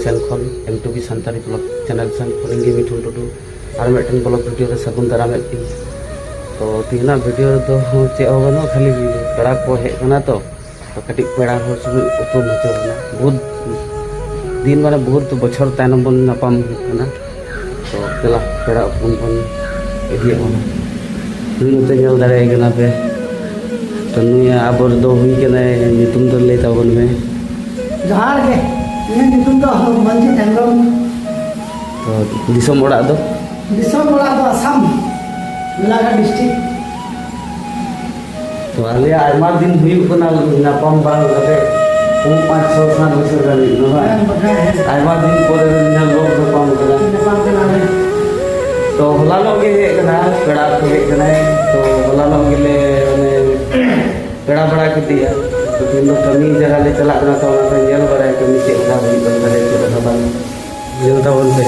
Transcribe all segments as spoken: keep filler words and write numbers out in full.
ᱥᱮᱱ ᱠᱷᱚᱱ, M two B Santali blog channel ᱥᱮᱱ ᱠᱷᱚᱱ ᱤᱧ ᱜᱮ ᱢᱤᱴᱷᱩᱱ ᱴᱩᱰᱩ ᱟᱨ ᱢᱤᱫᱴᱮᱱ ᱵᱞᱚᱜ ᱵᱷᱤᱰᱤᱭᱳ ᱨᱮ ᱥᱟᱹᱜᱩᱱ ᱫᱟᱨᱟᱢᱮᱫ ᱯᱮᱭᱟ᱾ ᱛᱚ ᱛᱮᱦᱮᱧᱟᱜ ᱵᱷᱤᱰᱤᱭᱳ ᱨᱮᱫᱚ ᱪᱮᱫ ᱦᱚᱸ ᱵᱟᱹᱱᱩᱜᱼᱟ, ᱠᱷᱟᱹᱞᱤ ᱯᱮᱲᱟ ᱠᱚ ᱦᱮᱡ ᱠᱟᱱᱟ ᱛᱚ, ᱛᱚ ᱠᱟᱹᱴᱤᱡ ᱯᱮᱲᱟ ᱦᱚᱲ ᱥᱚᱸᱜᱮ ᱩᱯᱨᱩᱢ ᱦᱚᱪᱚ ᱵᱚᱱᱟ᱾ ᱵᱚᱦᱩᱛ ᱫᱤᱱ, ᱢᱟᱱᱮ ᱵᱚᱦᱩᱛ ᱵᱚᱪᱷᱚᱨ ᱛᱟᱭᱱᱚᱢ ᱵᱚᱱ ᱧᱟᱯᱟᱢ ᱦᱩᱭᱩᱜ ᱠᱟᱱᱟ᱾ ᱛᱚ ᱫᱮᱞᱟ, ᱯᱮᱲᱟ ᱩᱯᱨᱩᱢ ᱵᱚᱱ ᱤᱫᱤᱭᱮᱫ ᱵᱚᱱᱟ᱾ ᱱᱩᱭ ᱱᱚᱛᱮ ᱧᱮᱞ ᱫᱟᱲᱮᱭᱟᱭ ᱠᱟᱱᱟ ᱯᱮ᱾ ᱛᱚ ᱱᱩᱭ ᱟᱵᱚ ᱨᱮᱫᱚ ᱦᱩᱭ ᱠᱟᱱᱟᱭ, ᱧᱩᱛᱩᱢ ᱫᱚ ᱞᱟᱹᱭ ᱛᱟᱵᱚᱱ ᱢᱮ᱾ ᱡᱚᱦᱟᱨ ᱜᱮ, ᱤᱧᱟᱹᱜ ᱧᱩᱛᱩᱢ ᱫᱚ ᱢᱟᱹᱱᱡᱤᱛ ᱦᱮᱢᱵᱨᱚᱢ᱾ ᱛᱚ ᱫᱤᱥᱚᱢ ᱚᱲᱟᱜ ᱫᱚ? ᱫᱤᱥᱚᱢ ᱚᱲᱟᱜ ᱫᱚ ᱟᱥᱟᱢ, ᱜᱳᱞᱟᱜᱷᱟᱴ ᱰᱤᱥᱴᱨᱤᱠᱴ᱾ ᱛᱚ ᱟᱞᱮᱭᱟᱜ ᱟᱭᱢᱟ ᱫᱤᱱ ᱦᱩᱭᱩᱜ ᱠᱟᱱᱟ ᱧᱟᱯᱟᱢ ᱵᱟᱝ ᱠᱟᱛᱮ, ᱯᱩᱱ, ᱯᱟᱸᱪ, ᱪᱷᱚ, ᱥᱟᱛ ᱵᱚᱪᱷᱚᱨ ᱜᱟᱱ ᱦᱩᱭᱩᱜ ᱠᱟᱱᱟ, ᱵᱟᱝ? ᱦᱮᱸ, ᱵᱟᱠᱷᱟᱡ ᱦᱮᱸ᱾ ᱟᱭᱢᱟ ᱫᱤᱱ ᱯᱚᱨᱮ ᱧᱮᱞ ᱨᱚᱲ ᱧᱟᱯᱟᱢ ᱠᱟᱱᱟ᱾ ᱧᱟᱯᱟᱢ ᱠᱟᱱᱟ ᱞᱮ᱾ ᱛᱚ ᱦᱚᱞᱟᱱᱚᱜ ᱜᱮ ᱦᱮᱡ ᱠᱟᱱᱟ, ᱯᱮᱲᱟ ᱠᱚ ᱦᱮᱡ ᱠᱟᱱᱟᱭ᱾ ᱛᱚ ᱦᱚᱞᱟᱱᱚᱜ ᱜᱮᱞᱮ ᱢᱟᱱᱮ ᱯᱮᱲᱟ ᱵᱟᱲᱟ ᱠᱮᱫᱮᱭᱟ᱾ ᱛᱚ ᱛᱮᱦᱮᱧ ᱫᱚ ᱠᱟᱹᱢᱤ ᱡᱟᱭᱜᱟ ᱞᱮ ᱪᱟᱞᱟᱜ ᱠᱟᱱᱟ, ᱛᱚ ᱚᱱᱟ ᱠᱚ ᱧᱮᱞ ᱵᱟᱲᱟᱭᱟ ᱠᱟᱹᱢᱤ ᱪᱮᱫ ᱞᱮᱠᱟ ᱦᱩᱭᱩᱜ ᱠᱟᱱ ᱛᱟᱞᱮᱭᱟ, ᱪᱮᱫ ᱞᱮᱠᱟ ᱵᱟᱝ᱾ ᱧᱮᱞ ᱛᱟᱵᱚᱱ ᱯᱮ᱾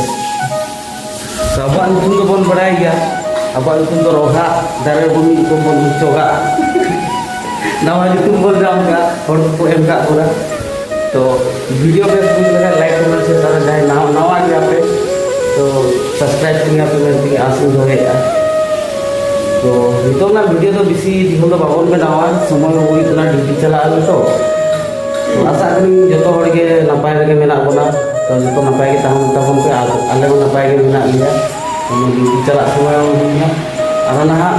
ᱛᱚ ᱟᱵᱚᱣᱟᱜ ᱧᱩᱛᱩᱢ ᱫᱚᱵᱚᱱ ᱵᱟᱲᱟᱭ ᱜᱮᱭᱟ, ᱟᱵᱚᱣᱟᱜ ᱧᱩᱛᱩᱢ ᱫᱚ ᱨᱚᱜᱷᱟ, ᱫᱟᱨᱮ ᱨᱮᱵᱚᱱ ᱢᱤᱫ ᱨᱚᱠᱚᱢ ᱵᱚᱱ ᱪᱚᱜᱟ᱾ ᱱᱟᱣᱟ ᱧᱩᱛᱩᱢ ᱵᱚᱱ ᱧᱟᱢ ᱠᱟᱜᱼᱟ, ᱦᱚᱲ ᱠᱚᱠᱚ ᱮᱢ ᱠᱟᱜ ᱵᱚᱱᱟ᱾ ᱛᱚ ᱵᱷᱤᱰᱤᱭᱳ ᱵᱮᱥ ᱵᱩᱡᱽ ᱞᱮᱠᱷᱟᱱ ᱞᱟᱭᱤᱠ, ᱠᱚᱢᱮᱱᱴ, ᱥᱮᱭᱟᱨ, ᱟᱨ ᱡᱟᱦᱟᱸᱭ ᱱᱟᱣᱟ, ᱱᱟᱣᱟ ᱜᱮᱭᱟ ᱯᱮ, ᱛᱚ ᱥᱟᱵᱥᱠᱨᱟᱭᱤᱵ ᱠᱚᱧᱟ ᱯᱮ ᱢᱮᱱᱛᱮ ᱟᱥ ᱤᱧ ᱫᱚᱦᱚᱭᱮᱫᱼᱟ᱾ ᱛᱚ ᱱᱤᱛᱚᱜ ᱨᱮᱱᱟᱜ ᱵᱷᱤᱰᱤᱭᱳ ᱫᱚ ᱵᱮᱥᱤ ᱫᱤᱱ ᱫᱚ ᱵᱟᱵᱚᱱ ᱵᱮᱱᱟᱣᱟ, ᱥᱚᱢᱚᱭ ᱦᱚᱸ ᱦᱩᱭᱩᱜ ᱠᱟᱱᱟ, ᱰᱤᱭᱩᱴᱤ ᱪᱟᱞᱟᱜ ᱟᱞᱮ ᱛᱚ᱾ ᱛᱚ ᱟᱥᱟᱜ ᱠᱟᱹᱱᱟᱹᱧ ᱡᱚᱛᱚ ᱦᱚᱲ ᱜᱮ ᱱᱟᱯᱟᱭ ᱨᱮᱜᱮ ᱢᱮᱱᱟᱜ ᱵᱚᱱᱟ᱾ ᱛᱚ ᱡᱚᱛᱚ ᱱᱟᱯᱟᱭ ᱜᱮ ᱛᱟᱦᱮᱱ ᱛᱟᱵᱚᱱ ᱯᱮ, ᱟᱨ ᱟᱞᱮ ᱦᱚᱸ ᱱᱟᱯᱟᱭ ᱜᱮ ᱢᱮᱱᱟᱜ ᱞᱮᱭᱟ᱾ ᱚᱱᱟ ᱰᱤᱭᱩᱴᱤ ᱪᱟᱞᱟᱜ ᱥᱚᱢᱚᱭ ᱦᱚᱸ ᱦᱩᱭᱱᱟ, ᱟᱨᱚ ᱱᱟᱦᱟᱜ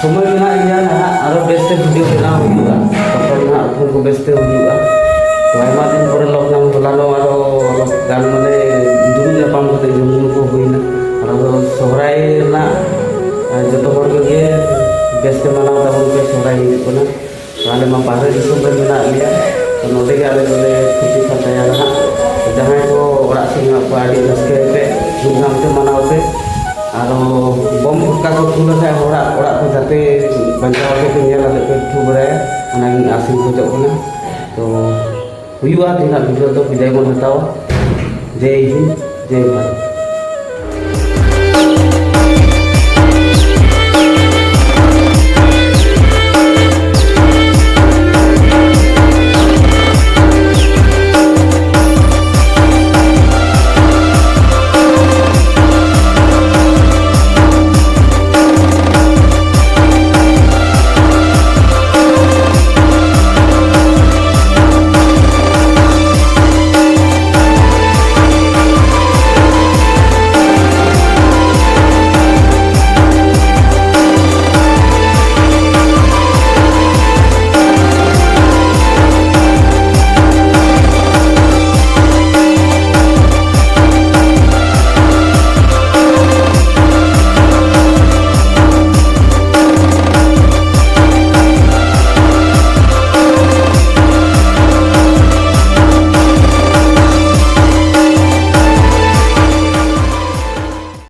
ᱥᱚᱢᱚᱭ ᱢᱮᱱᱟᱜ ᱜᱮᱭᱟ, ᱱᱟᱦᱟᱜ ᱟᱨᱚ ᱵᱮᱥᱛᱮ ᱵᱷᱤᱰᱤᱭᱳ ᱵᱮᱱᱟᱣ ᱦᱩᱭᱩᱜᱼᱟ, ᱛᱚᱠᱷᱚᱱ ᱱᱟᱦᱟᱜ ᱩᱯᱨᱩᱢ ᱠᱚ ᱵᱮᱥᱛᱮ ᱦᱩᱭᱩᱜᱼᱟ᱾ ᱛᱚ ᱟᱭᱢᱟ ᱫᱤᱱ ᱯᱚᱨᱮ ᱞᱚᱠᱰᱟᱣᱱ ᱦᱚᱞᱟᱱᱚᱜ ᱟᱨᱚ ᱜᱟᱱ ᱢᱟᱱᱮ ᱫᱩᱲᱩᱵ ᱧᱟᱯᱟᱢ ᱠᱟᱛᱮ ᱡᱚᱢ ᱧᱩ ᱠᱚ ᱦᱩᱭᱱᱟ᱾ ᱟᱨ ᱟᱫᱚ ᱥᱚᱦᱨᱟᱭ ᱨᱮᱱᱟᱜ, ᱟᱨ ᱡᱚᱛᱚ ᱦᱚᱲ ᱠᱚᱜᱮ ᱵᱮᱥᱛᱮ ᱢᱟᱱᱟᱣ ᱛᱟᱵᱚᱱ ᱯᱮ, ᱥᱚᱦᱨᱟᱭ ᱦᱤᱡᱩᱜ ᱠᱟᱱᱟ᱾ ᱛᱚ ᱟᱞᱮ ᱢᱟ ᱵᱟᱦᱨᱮ ᱫᱤᱥᱚᱢ ᱨᱮ ᱢᱮᱱᱟᱜ ᱞᱮᱭᱟ, ᱛᱚ ᱱᱚᱰᱮ ᱜᱮ ᱟᱞᱮ ᱫᱚᱞᱮ ᱠᱷᱩᱥᱤ ᱯᱷᱟᱨᱪᱟᱭᱟ ᱱᱟᱦᱟᱜ᱾ ᱡᱟᱦᱟᱸᱭ ᱠᱚ ᱚᱲᱟᱜ ᱥᱮᱫ ᱢᱮᱱᱟᱜ ᱠᱚᱣᱟ, ᱟᱹᱰᱤ ᱨᱟᱹᱥᱠᱟᱹᱭ ᱯᱮ, ᱫᱷᱩᱢᱫᱷᱟᱢ ᱛᱮ ᱢᱟᱱᱟᱣ ᱯᱮ᱾ ᱟᱨᱚ ᱵᱚᱢ ᱯᱷᱚᱴᱠᱟ ᱠᱚ ᱛᱷᱩ ᱞᱮᱠᱷᱟᱡ ᱦᱚᱲᱟᱜ ᱚᱲᱟᱜ ᱠᱚ ᱡᱟᱛᱮ ᱵᱟᱧᱪᱟᱣ ᱠᱟᱛᱮ ᱯᱮ ᱧᱮᱞ ᱠᱟᱛᱮ ᱯᱮ ᱛᱷᱩ ᱵᱟᱲᱟᱭᱟ, ᱚᱱᱟᱜᱤᱧ ᱟᱥᱤᱧ ᱠᱷᱚᱡᱚᱜ ᱠᱟᱱᱟ᱾ ᱛᱚ ᱦᱩᱭᱩᱜᱼᱟ, ᱛᱮᱦᱮᱧᱟᱜ ᱵᱷᱤᱰᱤᱭᱳ ᱫᱚ ᱵᱤᱫᱟᱭ ᱵᱚᱱ ᱦᱟᱛᱟᱣᱟ᱾ ᱡᱮᱭ ᱦᱤᱱᱫ, ᱡᱮᱭ ᱵᱷᱟᱨᱚᱛ᱾